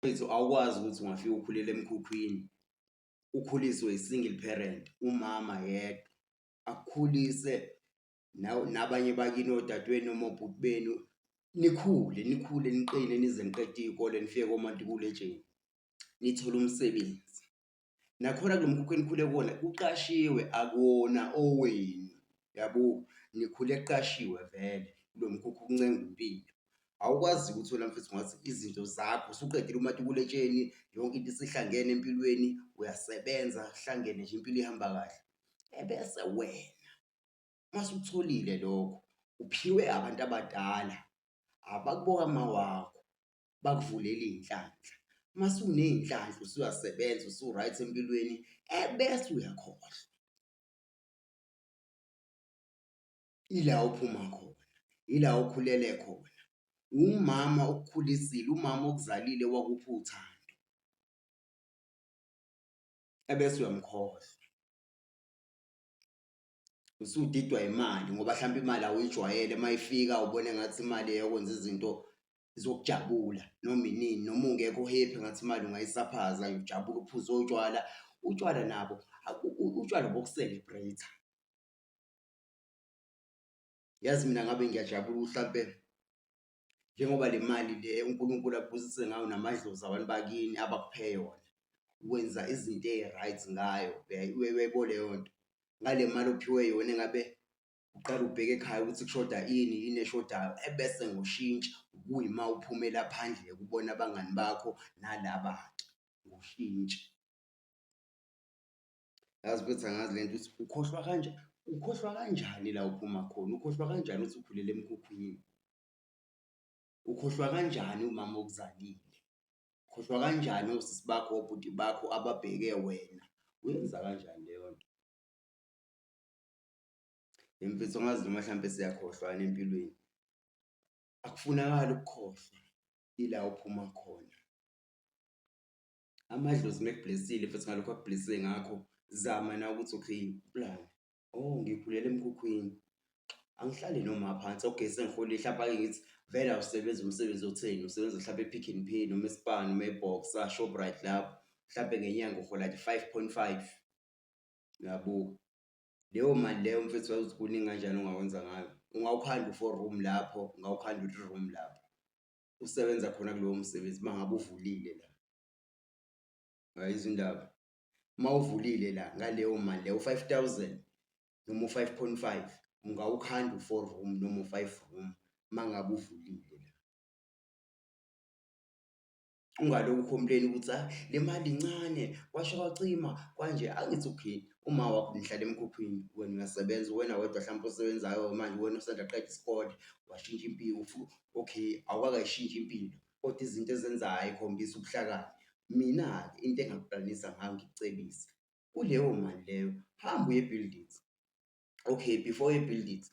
Mfethu awukwazi ukuthi ungafika ukhulele emkhukhwini ukhuliswe i-single parent umama yedwa akukhulise nabanye bakini odadewenu noma obhuti benu nikhule nikhule niqine nize niqede iy'kole nifike komatikuletsheni nithole umsebenzi. Nakhona kulo mkhukhu enikhule kuwona kuqashiwe akuwona owenu yabo, nikhule kuqashiwe vele kulo mkhukhu kuncengwa impilo. Awukwazi-ke ukuthola mfethu ngathi izinto zakho usuqedile umatikuletsheni yonke into isihlangene empilweni uyasebenza kuhlangene nje impilo ihamba kahle, ebese wena uma usukutholile lokho uphiwe abantu abadala abakubo kamawakho bakuvulele iy'nhlanhla. Uma usuney'nhlanhla usuyasebenza usu-right empilweni ebese uyakhohlwa. Ila ophuma khona, ila okhulele khona. Umama okukhulisile, umama okuzalile wakupha uthando ebese uyamkhohlwa. Usudidwa imali ngoba hlampe imali awuyijwayele uma ifika ubona engathi imali eyokwenza izinto zokujabula noma inini noma ungekho happy ngathi imali ungayisaphaza ujabule uphuze otshwala. Utshwala nabo utshwala boku-celebrate-a. Yazi mina ngabe ngiyajabula ukuthi hlampe njengoba le mali le uNkulunkulu akubusise ngayo namadlozi abantu bakini abakuphe yona, wenza izinto eyi-right ngayo, uyayibona leyo nto? Ngale mali ophiwe yona engabe uqale ubheke ekhaya ukuthi kushoda ini, yini eshodayo ebese ngoshintsha kuyima uphumela phandle ubona abangani bakho nalaba-ke ngoshintsha. Yazi mfethu angazi le nto ukuthi ukhohlwa kanjani, ukhohlwa kanjani la uphuma khona, ukhohlwa kanjani ukuthi ukhulele emkhukhwini, ukhohlwa kanjani umama okuzalile, ukhohlwa kanjani osisi bakho obhuti bakho ababheke wena, uyenza kanjani leyo nto? Mfethu angazi noma hlampe siyakhohlwana empilweni. Akufunakali ukukhohlwa ila ophuma khona. Amadlozi mekublessile futhi ngalokho akublesse ngakho zama nawe ukuthi okay plan oh ngikhulele emkhukhwini angihlale noma phansi okay sengiholile hlampe ake ngithi vele awusebenzi umsebenzi otheni usebenza hlampe e-Pick n Pay noma eSpar noma eBoxer Shoprite lapho hlampe ngenyanga uhola nje 5.5 uyabuka leyo mali leyo mfethu wazi ukuthi kuningi kanjani ongakwenza ngayo ungawukhanda u-four room lapho ungawukhanda u-three room lapho usebenza khona kulowo msebenzi uma ngabe uvulile la. Uyayizwa indaba? Uma uvulile la ngaleyo mali leyo u-five thousand noma u-five point five ungawukhanda u-four room noma u-five room uma ngabe uvulile la. Ungalokhu u-complain-a ukuthi hhayi le mali incane kwasha kwacima kwanje. Angithi okay uma wakho nihlala emkhukhwini wena uyasebenza uwena wedwa hlampe osebenzayo manje uwena osanda kuqeda isikole washintsha impilo okay awukakayishintshi impilo kodwa izinto ezenzayo ayikhombisa ubuhlakani. Mina-ke into engakuplanisa ngayo ngikucebise kuleyo mali leyo hamba uye e-Build It, okay before uye e-Build It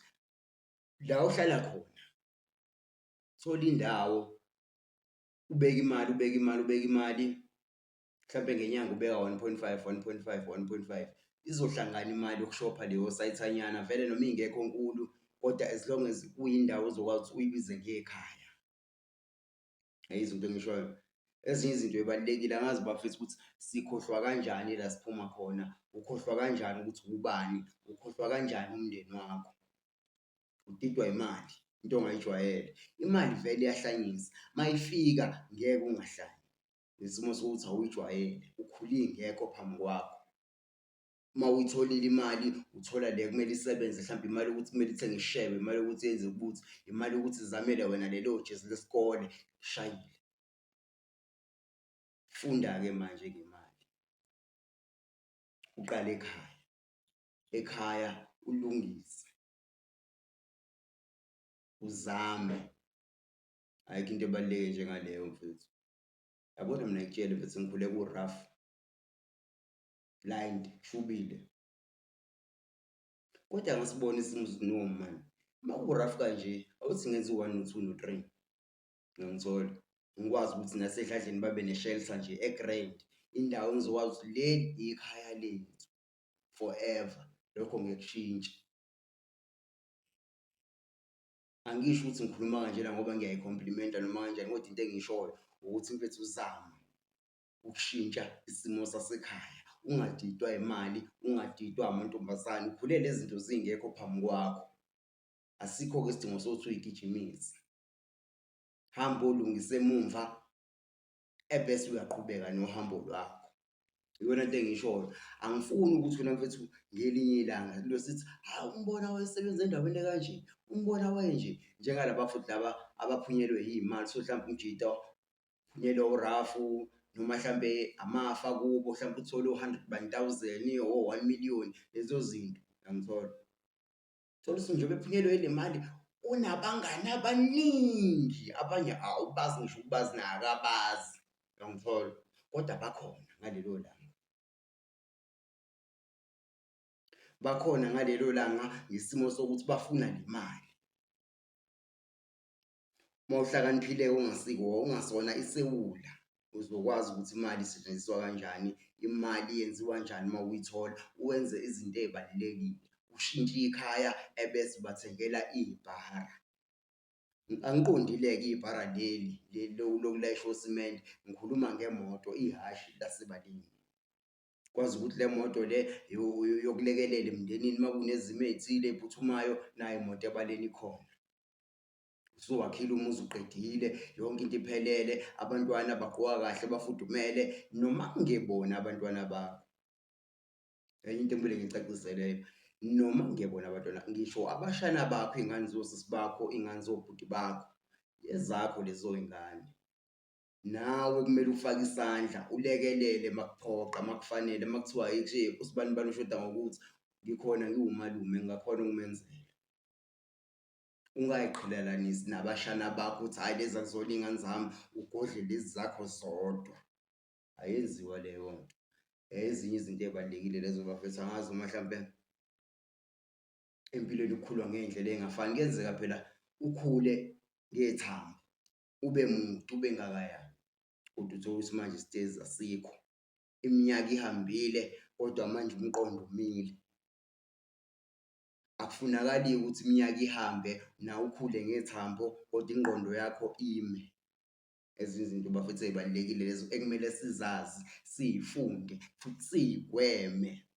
la ohlala khona thola indawo ubeke imali ubeke imali ubeke imali mhlampe ngenyanga ubeka 1.5 1.5 1.5 izohlangana imali yokushopha leyo sayithanyana vele noma ingekho nkulu kodwa as long as kuyindawo ozokwazi ukuthi uyibize ngekhaya. Ayizwa into engishoyo? Ezinye izinto ey'balulekile angazi bafethu ukuthi sikhohlwa kanjani la siphuma khona, ukhohlwa kanjani ukuthi ubani, ukhohlwa kanjani umndeni wakho. Udidwa imali into ongayijwayele. Imali vele iyahlanyisa, uma ifika ngeke ungahlanyi ngesimo sokuthi awuyijwayele, ukhule ingekho phambi kwakho. Uma uyitholile imali uthola le ekumele isebenze hlampe imali yokuthi kumele ithenge isishebo, imali yokuthi yenze ukuthi, imali yokuthi izamele wena lelo jezi lesikole, kushayile. Funda-ke manje ngemali, uqale ekhaya, ekhaya ulungise, uzame. Ayikho into ebaluleke njengaleyo mfethu. Yabona mina ngikutshele mfethu ngikhule ku-rough, blind, kushubile. Kodwa ngasibona isimo ukuthi no man, uma ku-rough kanje awuthi ngenze u-one no-two no-three. Uyangithola? Ngikwazi ukuthi nasedladleni babe ne-shelter nje e-grand, indawo engizokwazi ukuthi leli ikhaya lethu forever, lokho ngeke kushintshe. Angisho ukuthi ngikhuluma kanjena ngoba ngiyayi-compliment-a noma kanjani kodwa into engiyishoyo Ukuthi mfethu zama ukushintsha isimo sasekhaya, ungadidwa imali, ungadidwa amantombazane, ukhule lezi zinto zingekho phambi kwakho. Asikho-ke isidingo sokuthi uy'gijimise, hamba olungisa emumva ebese uyaqhubeka nohambo lwakho. Iyona nto engiyishoyo, angifuni ukuthi wena mfethu ngelinye ilanga lo sithi, hhawu umbona wayesebenza endaweni ekanje, umbona wayenje, njengalaba futhi laba abaphunyelwe iy'mali uthole hlampe umjita uphunyelwe urafu noma hlampe amafa kubo hlampe uthole o-hundred bani thousand, o-one million lezo zinto, uyangithola? Uthole ukuthi njengoba ephunyelwe ile mali unabangani abaningi abanye awubazi ngisho ukubazi naye akabazi, uyangithola? Kodwa bakhona ngalelo langa, bakhona ngalelo langa ngesimo sokuthi bafuna le mali. Uma uhlakaniphile-ke ungasiko ungasona isewula uzokwazi ukuthi imali isetshenziswa kanjani, imali yenziwa kanjani uma uyithola, wenze izinto ey'balulekile, ushintshe ikhaya ebese ubathengela ibhara. Angiqondile-ke ibhara leli leli lokulayisha osimende, ngikhuluma ngemoto ihhashi lasebaleni. Kwazi ukuthi le moto le yokulekelela emndenini uma kunezimo ey'thile ey'phuthumayo nayi imoto ebaleni ikhona. Usuwakhile umuzi uqedile yonke into iphelele, abantwana bagqoka kahle bafudumele noma kungebona abantwana bakho. Enye into ekumele ngiyicacise leyo, noma kungebona abantwana ngisho abashana bakho, iy'ngane zosisi bakho, iy'ngane zobhuti bakho, ezakho lezo y'ngane. Nawe kumele ufake isandla ulekelele makuphoqa makufanele makuthiwa nje usibanibani ushoda ngokuthi ngikhona ngiwumalume ngingakhona ukumenzela. Ungayiqhelelanisi nabashana bakho uthi hhayi lezi akuzona iy'ngane zami ugodle lezi zakho zodwa. Ayenziwa leyo nto. Ezinye izinto ey'balulekile lezo bafethu angazi noma hlampe empilweni ukukhulwa ngey'ndlela ey'ngafani. Kuyenzeka phela ukhule ngethambo ube mude ube ngakaya kodwa uthole ukuthi manje isitezi asikho, iminyaka ihambile kodwa manje umqondo umile. Akufunakali-ke ukuthi iminyaka ihambe nawe ukhule ngethambo kodwa ingqondo yakho ime. Ezinye izinto bafethu ey'balulekile lezo ekumele sizazi, siy'funde futhi siy'gweme.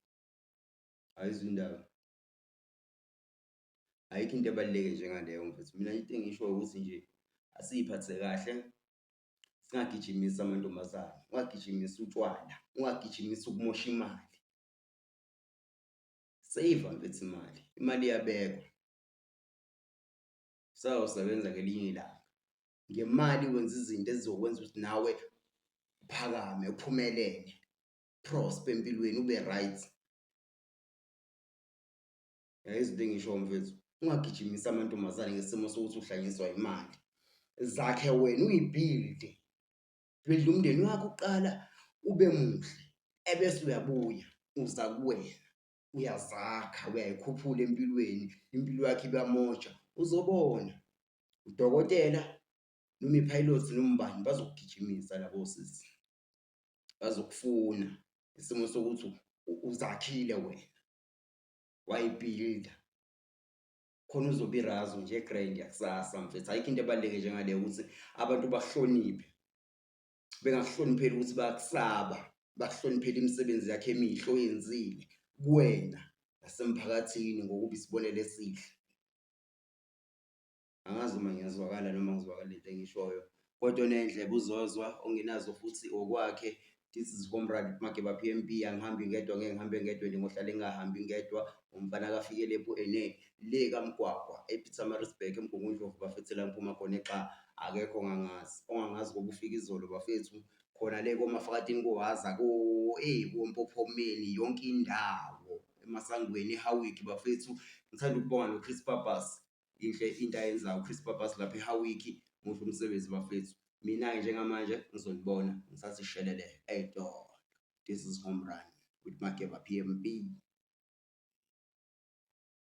Ayizwa indaba? Ayikho into ebaluleke njengaleyo mfethu. Mina into engiyishoyo ukuthi nje asiy'phathe kahle, singagijimisi amantombazane, ungagijimisi utshwala, ungagijimisi ukumosha imali. Seyiva mfethu imali, imali iyabekwa. Usayosebenza ngelinye ilanga. Ngemali wenza izinto ezizokwenza ukuthi nawe uphakame, uphumelele, prosper empilweni, ube right. Uyayizwa into engisho mfethu? Ungagijimisi amantombazane ngesimo sokuthi uhlanyiswa imali. Zakhe wena uyibhilde. Bhilda umndeni wakho kuqala ube muhle ebese uyabuya uza kuwena. Uyazakha, uyayikhuphula empilweni, impilo yakho iba moja. Uzobona udokotela noma i-pilot noma ubani bazokugijimisa labo sisi. Bazokufuna isimo sokuthi uzakhile wena. Wayibhilda khona uzobe irazo nje grand yakusasa mfethu. Ayikho into ebaluleke njengaleyo ukuthi abantu bakuhloniphe, bengakuhlonipheli ukuthi bayakusaba, bakuhloniphele imisebenzi yakho emihle oyenzile kuwena nasemphakathini ngokuba isibonelo esihle. Angazi uma ngiyazwakala noma ngizwakala lento engiyishoyo kodwa onendlebe uzozwa ongenazo futhi okwakhe. This is Comrade Mageba P_M_B angihambi ngedwa ngeke ngihambe ngedwa and ngohlale ngingahambi ngedwa. Umfana kaFikelephu ene le kaMgwagwa ePietermaritzburg eMgungundlovu bafethu la ngiphuma khona exa akekho ongangazi ongangazi ngoba ufike izolo bafethu khona le koMafakatini koHhaza ko eyi koMpophomeni yonke indawo eMasangweni eHowick bafethu. Ngithanda ukubonga noChris Pappas Inhle into ayenzayo uChris Pappas lapha eHowick, muhle umsebenzi bafethu. Mina-ke njengamanje ngizonibona ngisathi shelele ey'tolo. This is Home Run with Mageba P_M_B.